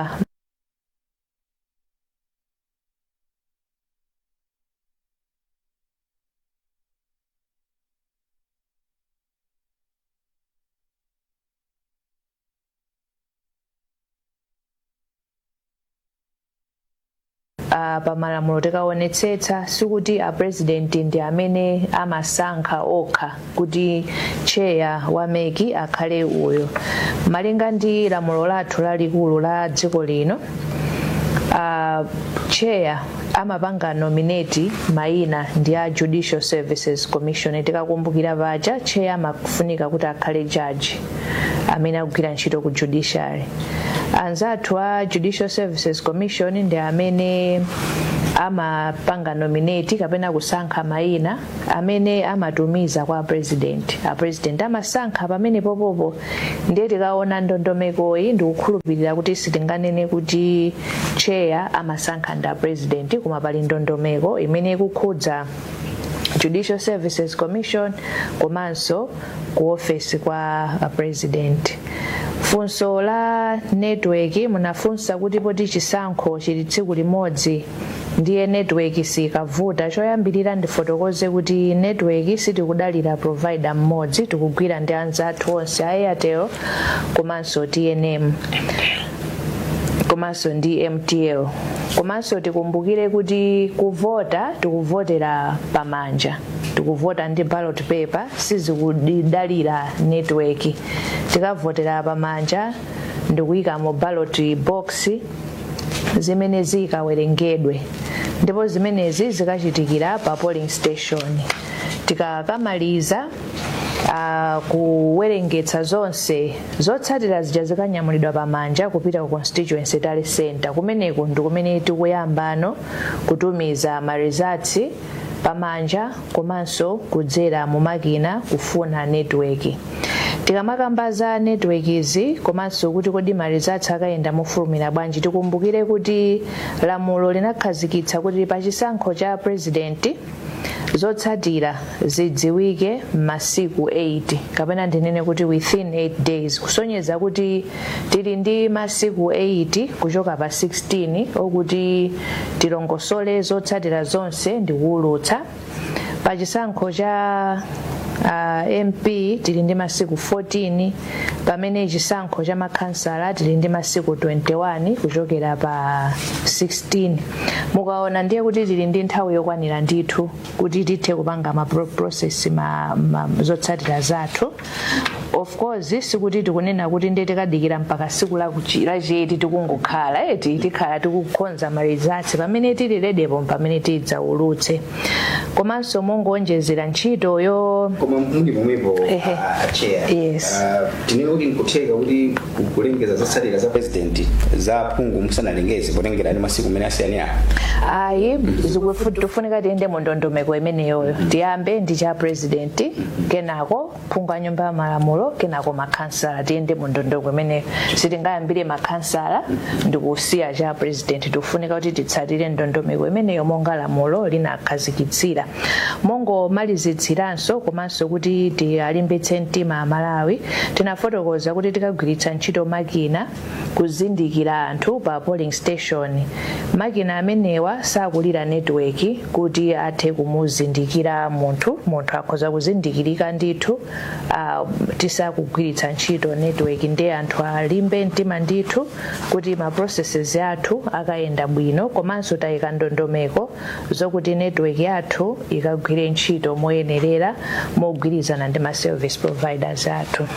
pa malamulo, tikaonetsetsa, sikuti a president ndi amene amasankha okha kuti chair wa MEC akhale uyo. Malinga ndi lamulo lathu lalikulu la dziko lino, chair amapanga nominate mayina ndi a Judicial Services Commission. Tikakumbukira paja, chair amafunika kuti akhale judge amene akugwira ntchito ku judiciary. Anzathu a Judicial Services Commission ndi amene amapanga nominate kapena kusankha mayina amene amatumiza kwa president. A president amasankha pamene popopo. Ndiye tikaona ndondomekoyi, ndikukhulupirira kuti sitinganene kuti chair amasankha ndi a president, koma pali ndondomeko imene ikukhudza Judicial Services Commission komanso ku ofesi kwa president. Funso la network munafunsa kuti poti chisankho chili tsiku limodzi, ndiye network sikavuta. Choyambirira ndifotokoze kuti network sitikudalira provider mmodzi, tikugwira ndi anzathu onse a Airtel komanso TNM komanso ndi MTL. Komanso tikumbukire kuti kuvota tikuvotera pamanja, tikuvota ndi ballot paper, sizikudalira network. Tikavotera pamanja ndikuyika mu ballot box zimene zikawerengedwe, ndipo zimenezi zikachitikira pa polling station. Tikakamaliza kuwerengetsa zonse, zotsatira zija zikanyamulidwa pamanja kupita ku constituency tally center. Kumeneku ndi kumene tikuyambano kutumiza ma results pamanja komanso kudzera mu makina kufuna network. Tikamakamba za network izi komanso kuti kodi ma results akayenda mofulumira bwanji, tikumbukire kuti lamulo linakhazikitsa kuti pa chisankho cha president zotsatira zidziwike masiku 8, kapena ndinene kuti within 8 days, kusonyeza kuti tili ndi masiku 8 kuchoka pa 16 okuti tilongosole zotsatira zonse ndi kuwulutsa. Pa chisankho cha MP tili ndi masiku 14, pamene chisankho cha makhansala tili ndi masiku 21 kuchokera pa 16. Mukaona, ndiye kuti tili ndi nthawi yokwanira ndithu kuti tithe kupanga ma process ma zotsatira zathu. Of course, sikuti tikunena kuti ndiye tikadikira mpaka siku lacheti tikungokhala eti, tikhala tikukonza ma results pamene tili ready po pamene tidzaulutse. Komanso mongoonjezera ntchito yo Koma muli pomwepo, Ehe. Chair, Yes. Tinene kuti nkutheka kuti kulengeza zotsatira za president, za phungu musanalengeze, potengera ndi masiku amene asiyanira? Ayi, zikufunika tiyende mu ndondomeko imeneyoyo. Tiyambe ndi cha president, kenako phungu a nyumba ya malamulo, kenako makhansala. Tiyende mu ndondomeko imeneyo. Sitingayambire makhansala ndikusiya cha president. Tikufunika kuti titsatire ndondomeko imeneyo monga lamulo linakhazikitsira. Mongomalizitsiranso komanso kuti tiyalimbitse mtima Amalawi, tinafotokoza kuti tikagwiritsa ntchito makina kuzindikira anthu pa polling station. Makina amenewa sakulira network kuti athe kumuzindikira munthu. Munthu akhoza kuzindikirika ndithu. Tisakugwiritsa ntchito network, ndiye anthu alimbe mtima ndithu kuti ma processes athu akayenda bwino, komanso tayika ndondomeko zokuti network yathu ikagwire ntchito moyenerera mogwirizana ndi ma service providers athu.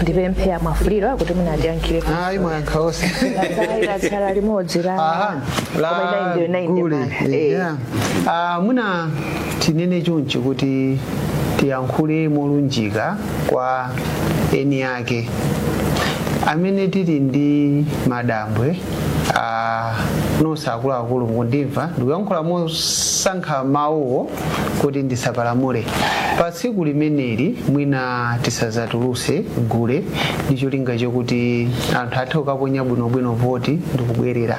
Ndipemphe Mwafuliro kuti munatiyankhire. Ayi, mwayankha onse. Latsala limodzi la Aha, la koma inayi ndiyo gule. 90. Yeah. Ah, muna tinene chonchi kuti tiyankhule molunjika kwa eni ake amene tili ndi madambwe. Nonse akuluakulu mukundimva, ndikuyankhula mosankha mawuwo kuti ndisapalamule. Pa tsiku limeneli mwina tisazatuluse gule ndi cholinga chokuti anthu athe kukaponya bwinobwino voti ndikubwerera.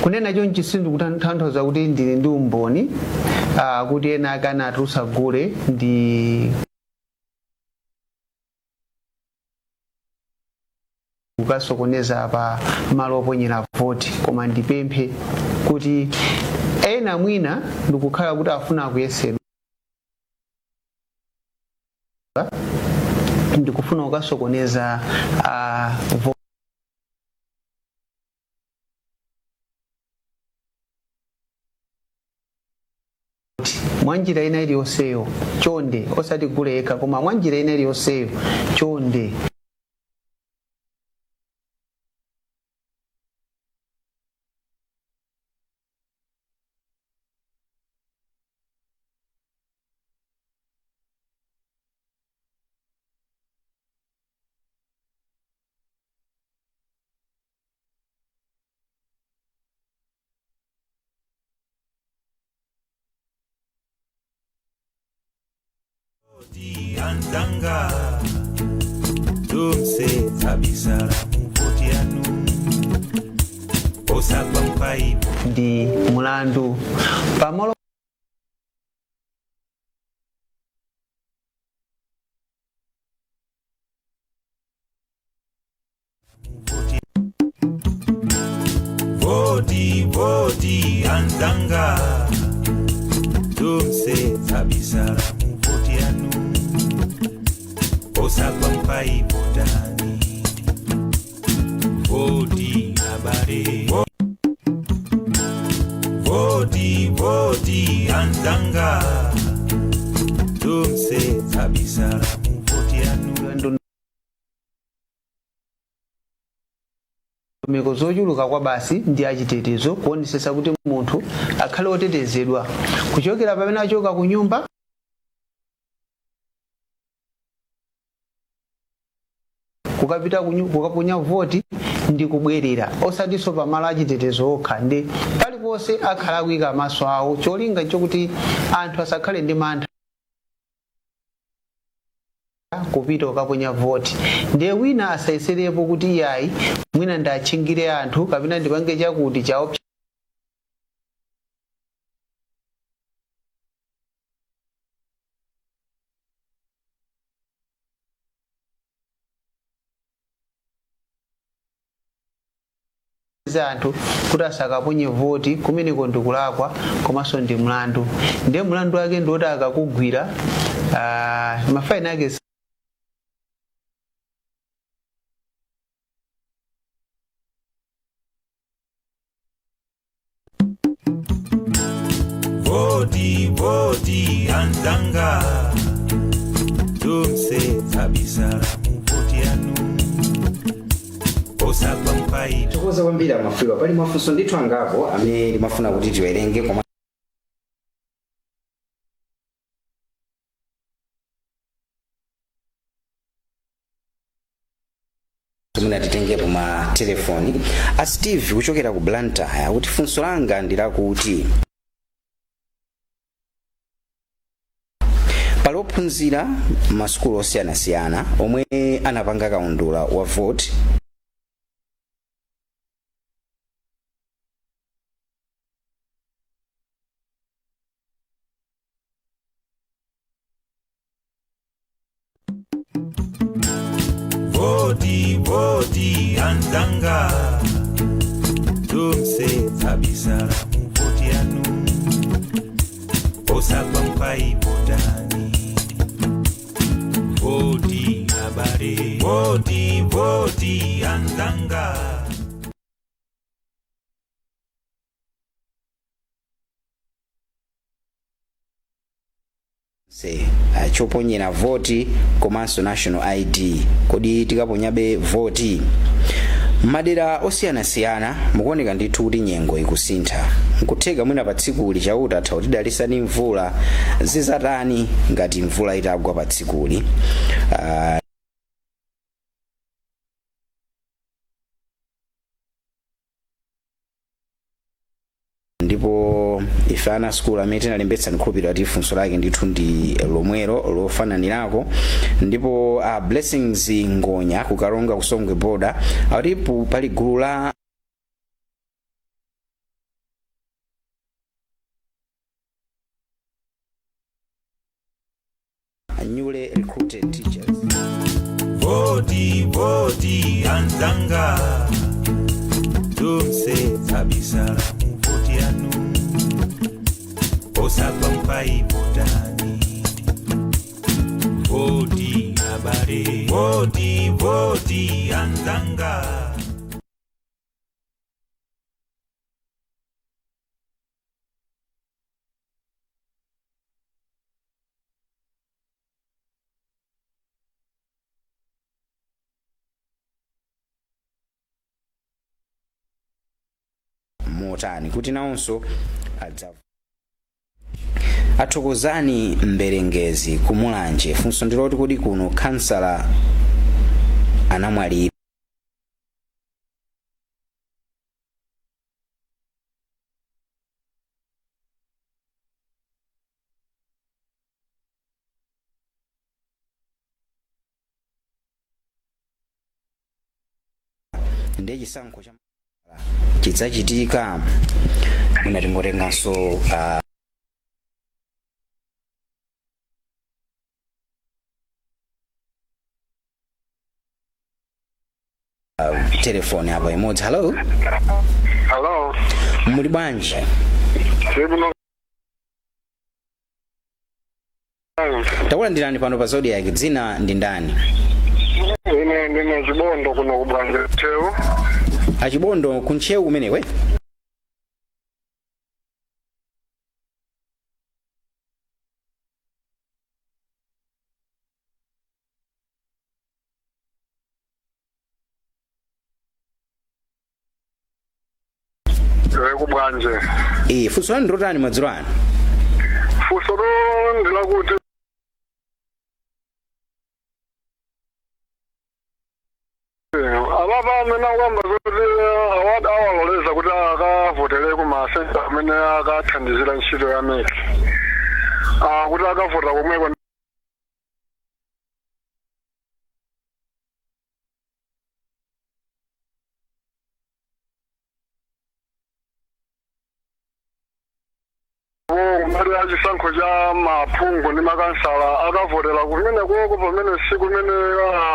Kunena chonchi sindikutanthauza kuti ndili ndi umboni kuti ena ake anatulusa gule ndi kukasokoneza pa malo oponyera voti, koma ndipemphe kuti ena mwina ndikukhala kuti afuna kuyesedwa, ndikufuna kukasokoneza voti mwanjira ina iliyonseyo, chonde, osati gule yekha, koma mwanjira ina iliyonseyo, chonde. Anzanga tonse, tabisala muvoti yanu, osagwa mpaipo. Ndi mulandu pamalo. Voti, voti, anzanga tonse, tabisala muvoti yanu, osagwa mpaipo tani voti abale. Voti, voti, anzanga tonse, tabisala muvoti yanu. Ndondomeko zochuluka kwa basi ndi achitetezo kuonesesa kuti munthu akhale otetezedwa kuchokera pamene achoka ku nyumba kukapita kukaponya voti ndi kubwerera, osatinso pamalo achitetezo okha, ndi paliponse akhala akuyika maso awo, cholinga chokuti anthu asakhale ndi mantha kupita kukaponya voti. Ndiye wina asayeserepo kuti iyayi, mwina ndatchingire anthu kapena ndipange chakuti chawo. Anthu kuti asakaponye voti kumeneko ndikulakwa komanso ndi mlandu. Ndiye mlandu wake ndiwoti akakugwira, mafaini ake. Voti, voti, anzanga tonse, tabisala muvoti yanu, osagwa mpaipo. Thokoza kwambiri Amafuliro. Pali mafunso ndithu angapo amene timafuna kuti tiwerenge, koma mwina titengepo ma telefoni. A Steve kuchokera ku Blantyre akuti, funso langa ndi lakuti pali ophunzira masukulu osiyanasiyana omwe anapanga kaundula wa vote. Voti, voti, anzanga tonse, tabisala muvoti yanu, osagwa mpaipo tani voti. Voti anzanga. Se choponyera voti komanso national ID, kodi tikaponyabe voti? Madera osiyanasiyana mukuoneka ndithu kuti nyengo ikusintha. Nkutheka mwina pa tsikuli Chauta atha kutidalitsa ndi mvula. Zizatani ngati mvula itagwa pa tsikuli? Ndipo ife ana sukulu amene tinalembetsa, ndikhulupirira kuti funso lake ndithu ndi lomwelo lofananirako. Ndipo Blessings Ngonya kukalonga kusongwe border akuti pali gulu la newly recruited teachers. Voti, voti anzanga, tonse tabisala mu voti yanu, osagwa mpaivotani voti abale, voti, voti anzanga. Motani kuti nawonso adza? Athokozani Mberengezi kumulanje, funso ndiloti kodi kuno kansala anamwalira, ndiye chisankho cha chidzachitika? Mwina tingotenganso telefoni apa imodzi. Hello? Hello. Muli bwanji? Sibino. Takulandirani pano pa Zodiak. Dzina ndi ndani? Ine ndine Chibondo kuno kubwanje Ntcheu. Achibondo kuntcheu kumenekwe? Kubwanje. Funso lanu ndilotani madzulo ano? Funso lo ndilakuti ababa amene akuyamba zoti awaloleza kuti akavotere ku masenta amene akathandizira ntchito ya MEC, kuti akavota komweko. Mbali ya chisankho cha maphungu ndi makansala akavotera kumene koko, pamene si kumene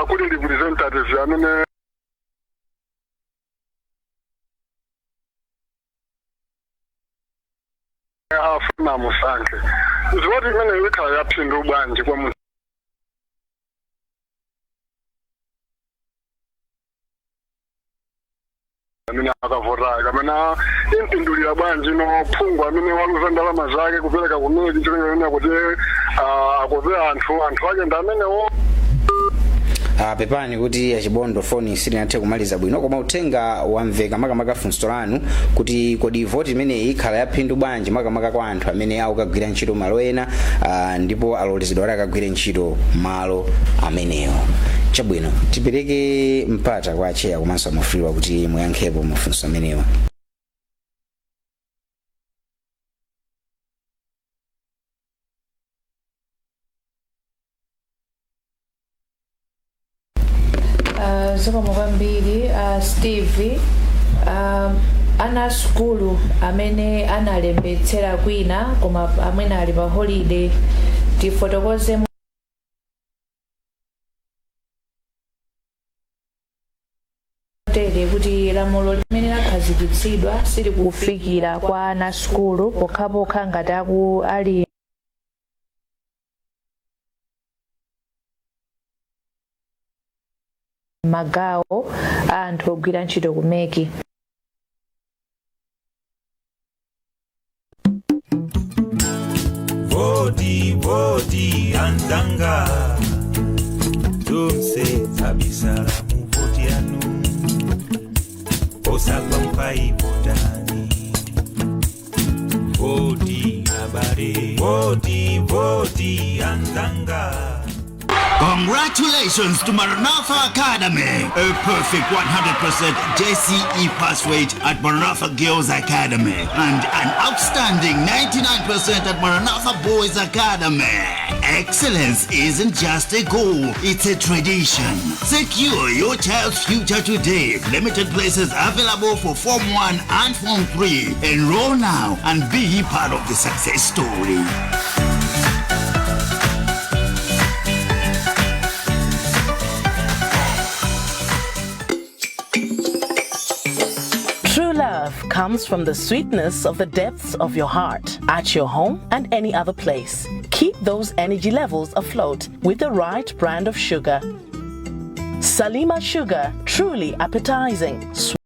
kuli representative amene afuna musankhe. Zoti imene ikhala yaphindu bwanji kwa munthu amene akavotayo, kapena impindulira bwanji no phungu amene waluza ndalama zake kupereka kumene chilenga kuti akope anthu ake ndi amenewo? Pepani kuti achibondo foni sitinathe kumaliza bwino, koma uthenga wamveka, makamaka funso lanu kuti kodi voti imeneyi ikhala yaphindu bwanji makamaka kwa anthu amene akukagwira ntchito malo ena, ndipo alolezedwa kuti akagwire ntchito malo amenewo. Chabwino, tipereke mpata kwa acheya komanso amafulirwa kuti muyankhepo mafunso amenewa. Zikomo kwambiri, Steve. Ana sukulu amene analembetsera kwina koma amene ali pa holiday, tifotokoze tere kuti lamulo limene lakhazikitsidwa silikufikira kwa ana sukulu pokhapokha ngati aku ali Magawo a anthu ogwira ntchito ku MEC. Voti, voti anzanga, tonse tabisala mu voti yanu, osagwa mpai votani. Voti abale, voti, voti anzanga. Congratulations to Maranatha Academy! A perfect 100% JCE pass rate at Maranatha Girls Academy and an outstanding 99% at Maranatha Boys Academy. Excellence isn't just a goal, it's a tradition. Secure your child's future today. Limited places available for Form 1 and Form 3. Enroll now and be part of the success story. True love comes from the sweetness of the depths of your heart, at your home and any other place. Keep those energy levels afloat with the right brand of sugar. Salima Sugar, truly appetizing.